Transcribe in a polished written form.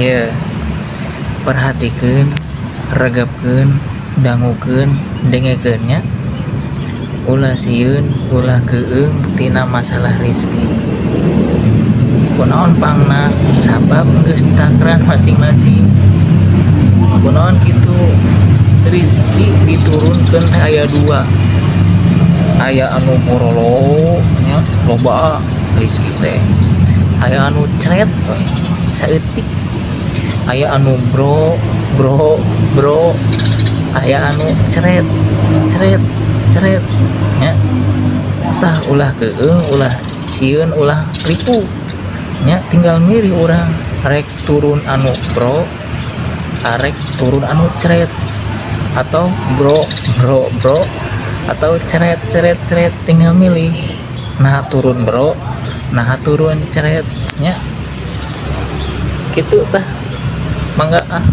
Ya, perhatikeun, regepkeun, dangukeun, dengekeun nya. Ulah sieun, ulah keueung tina masalah rizki. Kunaon pangna? Sabab geus ditakran masing-masing. Kunaon kitu? Rizki diturunkeun teh aya dua, aya anu borolo nya, loba rizki teh, aya anu cret we saeutik, aya anu bro bro bro, aya anu cret cret cret nya. Tah, ulah keueung, ulah sieun, ulah ripuh nya. Tinggal milih urang rek turun anu bro, arek turun anu cret, atau bro bro bro, atau ceret ceret ceret. Tinggal milih. Nah, turun bro, nah, turun ceret nya. Gitu tah, mangga ah.